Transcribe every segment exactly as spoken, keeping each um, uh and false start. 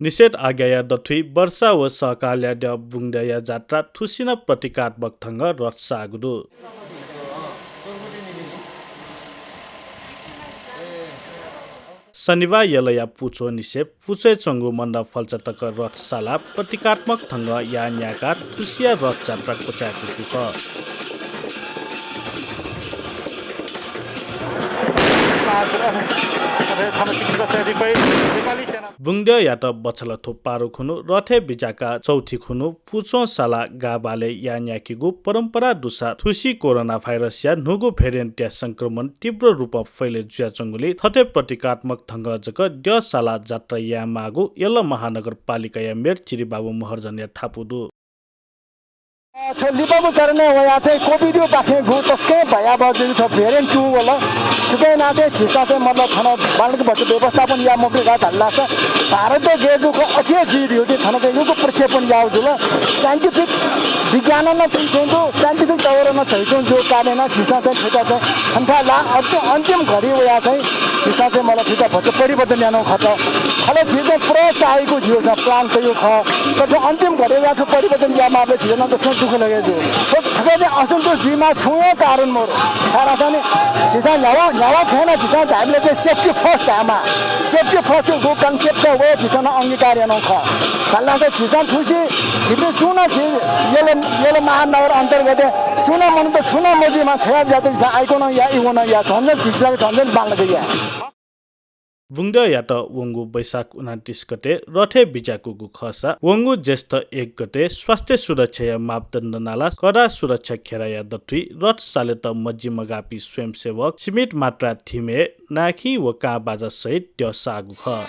निषेध आज्ञाया दथुइ वर्षा व सहकालया द्यः बुंगद्यःया जात्रा थुसिनं प्रतीकात्मक ढंगं रथ साःगु दु। शनिबाः यलया पुच्वः निसें पुच्वय् च्वंगु मण्डा फल्चा तक रथ सालाः प्रतीकात्मक ढंगं याः न्यायेकाः थुसिया रथ जात्रा क्वचाय्कूगु खः। बुंगद्यःयात बछालाथ्व पारु खुन्हु रथय् बिज्याकाः चौथि खुन्हु पुच्वं सालाः गाःबालय् याः न्यायेकेगु परम्परा दुसा थुसी कोरोना भाइरसया न्हूगु भेरिएन्टया संक्रमण तीव्र रूपं फैले जुयाच्वंगुलिं थथे प्रतीकात्मक ढंगं जक द्यः सालाः जात्रा यायेमाःगु यल महानगरपालिकाया मेयर चिरिबाबु महर्जनया धापू दु। अ, थ्व लिपागु चरणय् वयाः चाहिँ कोभिडयापाखें गु तसकं भयावह जुइगु थ्व भेरिएन्ट टू वल। थुकिं यानाः चाहिँ झीसं चाहिँ मतलब थन बांलाक भचा व्यवस्थापन याये मफुगु धाःसा भारत देशय् जूगु अथे जुइ धइगु थन चाहिँ यक्व प्रक्षेपण याःगु जुल। साइन्टिफिक विज्ञानं नं थुइच्वंगु दु, साइन्टिफिक तवरं नं थुइच्वंगु जूगु कारणं झीसं चाहिँ थुकिया चाहिँ थन थाय् ला अन्तिम, अन्तिम घडी वयाः चाहिँ झीसं चाहिँ मतलब थुकिया भचा परिवर्तन यानागु खः। अले झी चाहिँ पुरा चाःहिगु झीगु चाहिँ प्लान तयागु खः। तर थ्व अन्तिम घडी वयाः थ्व परिवर्तन यायेमाःबलय् झीत नं तसकं दुःख लगे जू। थ्व, थुकिया चाहिँ असन्तोष जुइमाः छुं हे कारण मरु। कारण चाहिँ नि झीसं न्ह्यावं, न्ह्यावं खँय् नं झीसं धाइबलय् चाहिँ safety first धायेमाः। Safety first गु concept चाहिँ वयाः झीसं नं अंगीकार यानागु खः। धाःसा झीसं थुसी झीपिं सुं नं झी यल, यल महानगर अन्तर्गत सुं नं मनूत छुं नं मजुइमा थ्वया ज्यात झीसं आइकोनं या, इवनं या, झन झन झीसं ला झन झन बांलाक या। बुंगद्यःयात वंगु वैशाख उनान्तिस गते रथय् बिज्याकूगु खःसा वंगु ज्येष्ठ एक गते स्वास्थ्य सुरक्षाया मापदण्ड नालाः कडा सुरक्षा घेराया दथुइ रथ सालेत मजि मगाःपिं स्वयंसेवक सीमित मात्रा धिमय् नायःखिं व कां बाजा सहित द्यः साःगु खः।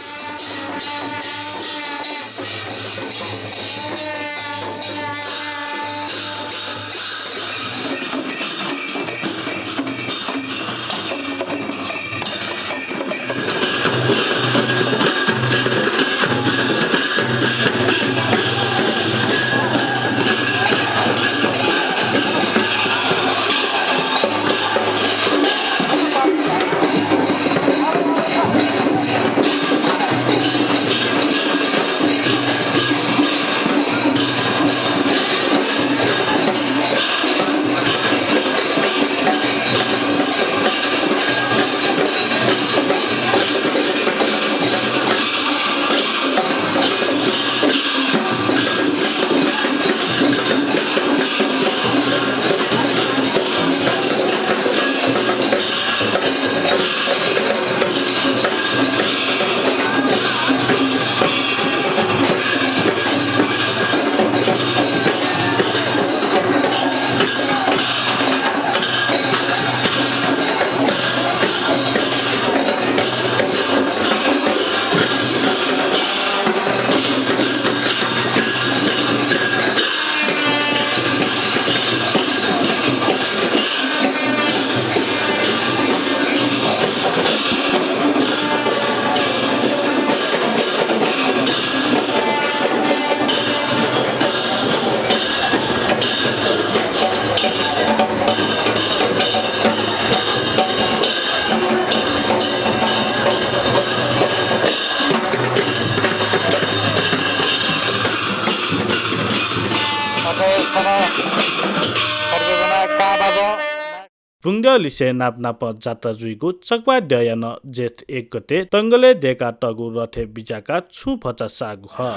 बुंगद्यःलिसे नाप नाप जात्रा जुइगु चकवा द्यःया नं जेठ एक गते तंगलय् दय्कातःगु रथय् बिज्याकाः छुं भचा साःगु खः।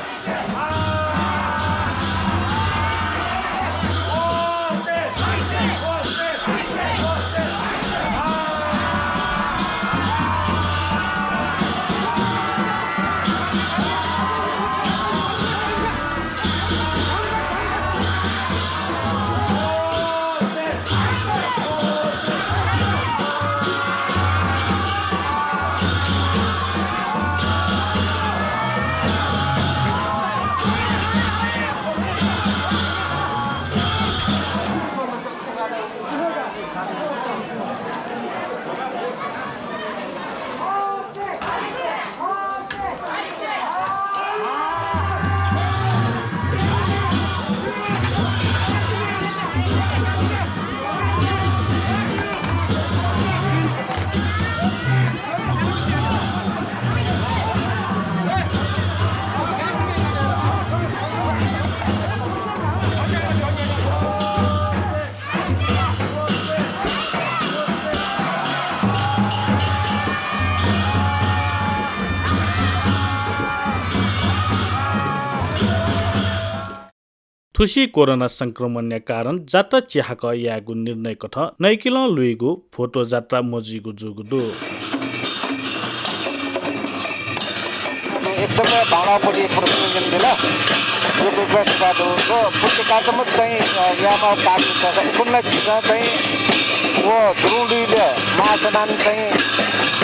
थुसी कोरोना संक्रमणया कारण जात्रा चिहाकः यायेगु निर्णय कथं नैकिलं लुइगु भोटो जात्रा मजुइगु जूगु दु। एकदमै बांलाःपट्टि प्रशंसनीय दिल। यो विश्वास का दु। यो प्रति कार्यक्रम चाहिँ, अ, यामा काम छ। उखुन्हु ला झीसं चाहिँ व दुरुंलुइले महास्नान चाहिँ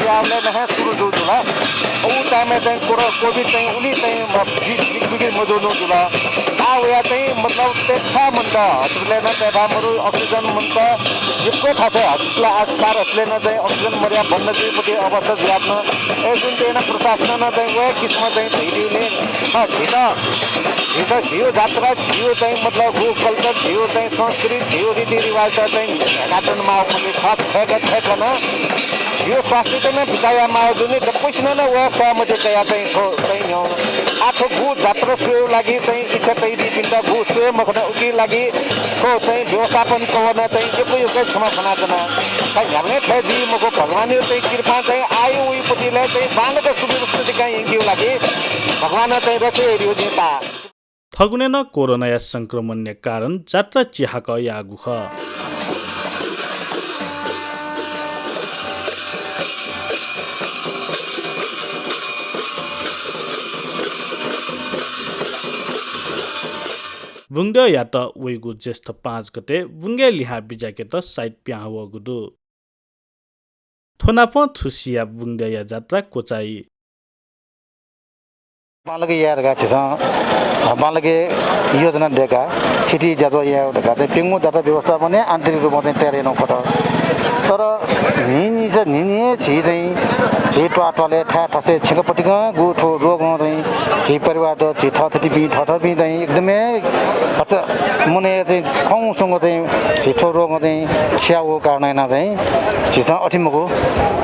याबलय् नं सुरु जू जुल। उ time-य् चाहिँ कोरो-, COVID चाहिँ उलि चाहिँ म-, बि-, बिग-, बिग मजू नं जुल। आ वया चाहिँ मतलब तय्फा मन्त, hospital-य् नं तय्फा मरु, oxygen मन्त, यक्व थासय् hospital आस-, पार hospital-य् नं चाहिँ oxygen मर्या बन्द जुइपट्टि अवस्था जुयाच्वन। अय् जुन चाहिँ प्रशासनं नं चाहिँ वया किसिमं चाहिँ धइदिउने, अ, झीत, झीत झीयो जात्रा, झीयो चाहिँ मतलब गु culture, झीयो चाहिँ संस्कृति, झीयो रीतिरिवाजत चाहिँ न्ह्याकाच्वने माःगुपट्टि खस थय्क थय्कन झीयो स्वास्थ्यत नं बिचाः याये माःगु जुनि। दक्वसिनं नं वया सह मज्या कयाः चाहिँ थ्व चाहिँ न्ह्यः। आ थ्व गु जात्रा स्वयेगु लागि चाहिँ इच्छा तयादीपिन्त, गु स्वये मखन उकी लागि थ्व चाहिँ व्यवस्थापन कवनं चाहिँ यक्व यक्व क्षमा फ्वनाच्वना। खः न्ह्याबलें थथे जुइ मखु, भगवानयो चाहिँ कृपां चाहिँ आः वइपट्टिलय् चाहिँ बांलाक सुव्यवस्थित यानाः यंकेगु लागि भगवानं चाहिँ रक्षा याइदियो जिं ताः। थगुने नं कोरोनाया संक्रमणया कारण जात्रा चिहाकः याःगु खः। बुंगद्यःयात वइगु ज्येष्ठ पाँच गते बुंगय् लिहां बिज्याकेत site पिहां वःगु दु। थ्व नापं थुसिया बुंगद्यःया जात्रा क्वचाइ। बांलाक याये धकाः झीसं, अ, बांलाक योजना दय्काः थीथी ज्याझ्वः याये धकाः चाहिँ प्यंगू जात्रा व्यवस्थापनय् आन्तरिक रूपं चाहिँ तयार यानागु खः। तर न्हिं न्हिं स-, न्हिं न्हिं हे झी चाहिँ झी त्वाः त्वालय् थाय् थासय् छिंक पतिकं गु थ्व रोगं चाहिँ झी परिवारत झी थःथःपिं थःथःपिं चाहिँ एकदमै भचा मनय् चाहिँ थौं स्वंगू चाहिँ झी थ्व रोगं चाहिँ थियावःगु कारणं यानाः चाहिँ झीसं अथे मखु,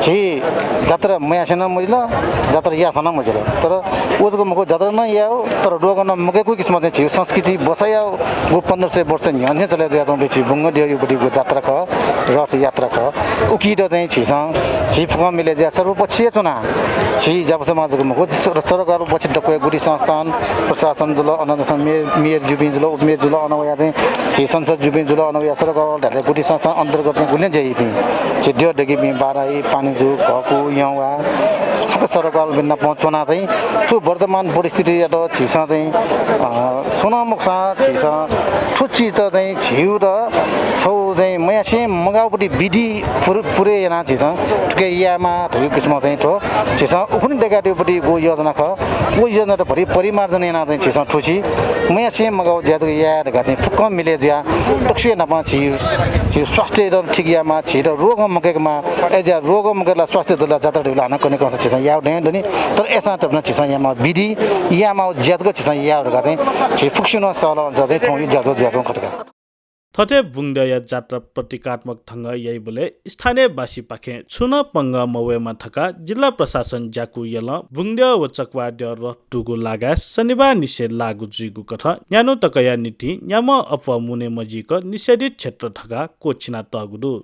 झी जात्रा मयासें नं मजिल, जात्रा याःसां नं मजिल। तर व जक मखु, जात्रा नं यायेगु, तर रोगं नं मकय्कू किसिमं चाहिँ झी संस्कृति बसायेगु पन्ध्र सय वर्ष न्ह्यःने चले जुयाच्वंगु झी बुंगद्यःयापट्टिगु जात्रा खः, रथ यात्रा खः। उकियात चाहिँ झीसं, झी फुक्कं मिले जुयाः सर्वपक्षीय च्वनाः, झी ज्यापु समाज जक मखु, सर-, सरकार पक्ष दक्वया गुठी संस्थान, प्रशासन जुल, अन जक मेयर, मेयर ज्यूपिं जुल, उपमेयर जुल, अन वया चाहिँ झी संसद ज्यूपिं जुल, अन वया सरकार धाःसा गुठी संस्थान अन्तर्गत चाहिँ गुलिं ज्या याइपिं, झी द्यः दकीपिं, बाराही, पानीजु, घःकू, यंवा, फुक्क सरकारपिं नाप च्वनाः चाहिँ थ्व वर्तमान परिस्थितियात झीसं चाहिँ, अ, छुं नं मखुसां झीसं थ्व चिजत चाहिँ झीगु त छगू चाहिँ मयासें मगाःगुपट्टि विधि पुर-, पुरे यानाः झीसं थुके यायेमाः धइगु किसिमं चाहिँ थ्व झीसं उखुन्हु दय्कादीगुपट्टि गु योजना खः। व योजनात भरि परिमार्जन यानाः चाहिँ झीसं थुसी मयासें मगाःगु ज्या जक याये धकाः चाहिँ फुक्कं मिले जुयाः दक्वसिया नाप झी, झी स्वास्थ्ययात ठीक यायेमाः, झीत रोगं मकय्केमाः। अय् जुयाः रोगं मकय्केला स्वास्थ्य जुल ला जात्रा धइगु ला हानं कन्हय् कंसां झीसं याये दनि। तर अय्सां तक नं झीसं यायेमाः विधि, यायेमाः ज्या जक झीसं याये धकाः चाहिँ झी फुक्कसिनं सहलह अनुसार चाहिँ थौंया ज्याझ्वः जुयाच्वंगु खः धकाः। थथे बुंगद्यःया जात्रा प्रतीकात्मक ढंगं याइबलय् स्थानीयवासीपाखें छुं नं पंगः मवयेमा धकाः जिल्ला प्रशासन ज्याकू यलं बुंगद्यः व चकवाद्यः रथ दुगु लागाय् शनिबारनिसें लागू जुइगु कथं न्यान्हु तकया निंतिं न्याम्ह अप्वः मुने मजीक निषेधित क्षेत्र धकाः क्वःछिना तःगु दु।